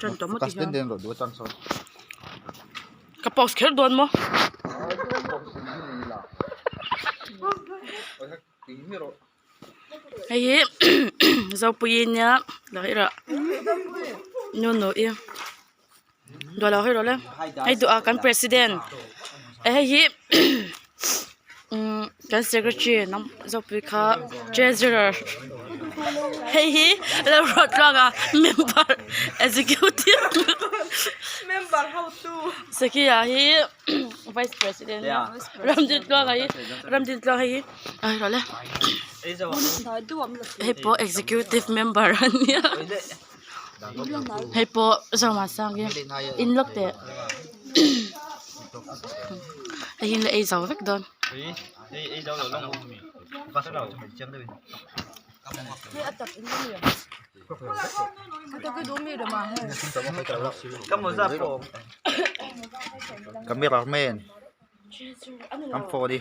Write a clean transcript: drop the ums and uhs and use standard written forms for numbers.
Ṭan tawh maw ti hian ka pause kher dawn maw. Hei hi Zopuii nia lo hi rawh nu nu i duah lo hi rawh le hei duh a kan president hei hi umm kan secretary Zopuii kha treasurer hei hi Lalruattluanga member executive Sakhi ah hi vice president Ramdintluanga hi Ramdintluanga hi a rawh le hei pawh executive member a nia hei pawh Zomuansang hi in lawk teh hei hi an la ei zo vek dawn. Camera man kan phone hi.